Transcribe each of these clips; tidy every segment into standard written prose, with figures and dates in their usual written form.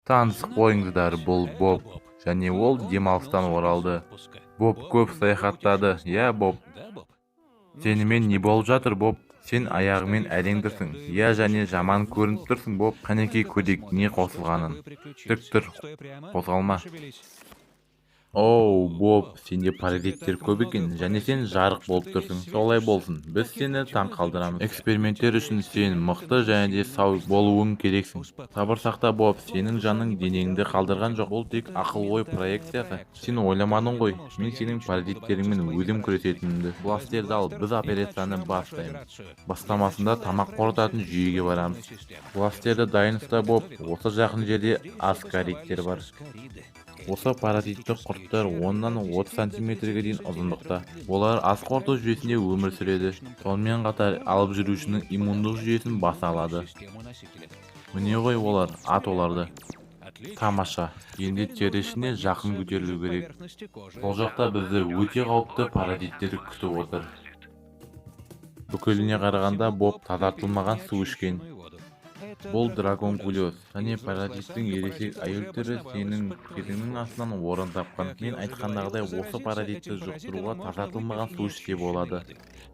Танысып қойыңыздар, бұл Боб және ол демалыстан оралды. Боб көп саяхаттады, иә, Боб? Сенімен не болып жатыр, Боб? Сен аяғыңмен әрең тұрсың, иә, және жаман көрініп тұрсың, Боб. Қанекей, көрейік не қосылғанын. Тік тұр, қозғалма. Оу, Боб, сенде паразиттер көп екен және сен жарық болып тұрсың. Солай болсын, біз сені таң қалдырамыз. Эксперименттер үшін сен мықты және де сау болуың керексің. Сабыр сақта, Боб, сенің жаның денеңді қалдырған жоқ. Бұл тек ақыл-ой проекциясы. Сен ойламадың ғой, мен сенің паразиттеріңмен өзім күресетінімді. Бластерді ал, біз операцияны бастаймыз. Бастамасында тамақ қорытатын жүйеге барамыз. Бластерді дайын ұста, Боб. Осы жақын жерде аскаридтер бар. Осы паразитті құрттар 10-нан 30 сантиметрге дейін ұзындықта. Олар ас қорыту жүйесінде өмір сүреді. Сонымен қатар алып жүрушінің иммундық жүйесін баса алады. Міне ғой олар, ат оларды. Тамаша. Енді тері ішіне жақын көтерілу керек. Сол жақта бізді өте қауіпті паразиттер күтіп отыр. Бүкіліне қарағанда, Боб тазартылмаған су ішкен. Бұл драгункулез және паразиттің ересек әйел түрі сенің теріңнің астынан орын тапқан. Мен айтқандағыдай, осы паразитті жұқтыруға тазартылмаған су ішсе болады.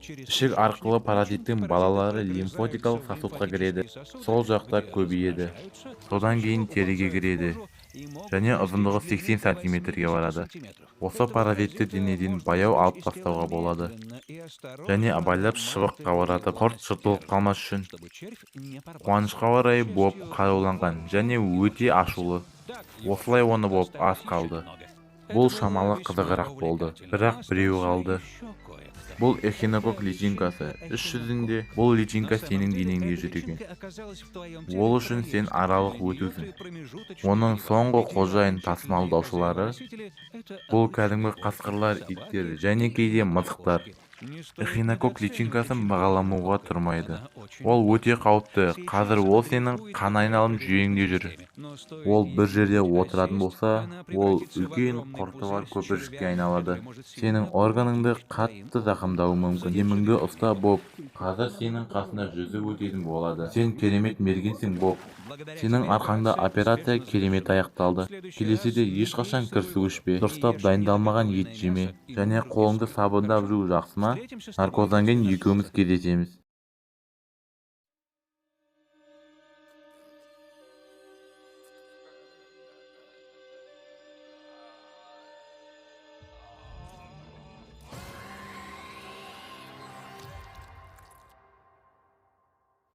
Ішек арқылы паразиттің балалары лимфатикалық сосудқа кіреді. Сол жақта көбейеді. Содан кейін теріге кіреді және ұзындығы 80 сантиметрге барады. Осы паразитті денеден баяу алып тастауға болады. Және абайлап шыбыққа оратып, құрт жыртылып қалмас үшін. Қуанышқа орай, Боб қаруланған және өте ашулы. Осылай оны Боб аз қалды. Бұл шамалы қызығырақ болды, бірақ біреуі қалды. Бұл эхинококк личинкасы. Іс жүзінде бұл личинка сенің денеңде жүр екен. Ол үшін сен аралық өтусің. Оның соңғы қожайын тасымалдаушылары бұл кәдімгі қасқырлар, иттер және кейде мысықтар. Эхинококк личинкасын бағаламауға тұрмайды. Ол өте қауіпті. Қазір ол сенің қан айналым жүйеңде жүр. Ол бір жерде отыратын болса, ол үлкен құрты бар көпіршікке айналады. Сенің органыңды қатты зақымдауы мүмкін. Деміңді ұста, Боб. Қазір сенің қасында жүзіп өтетін болады. Сен керемет мергенсің, Боб. Сенің арқаңда операция керемет аяқталды. Келесіде ешқашан кір су ішпе. Дұрыстап дайындалмаған ет жеме. Және қолыңды сабындап жу, жақсы ма? Наркоздан кейін екеуміз кездесеміз.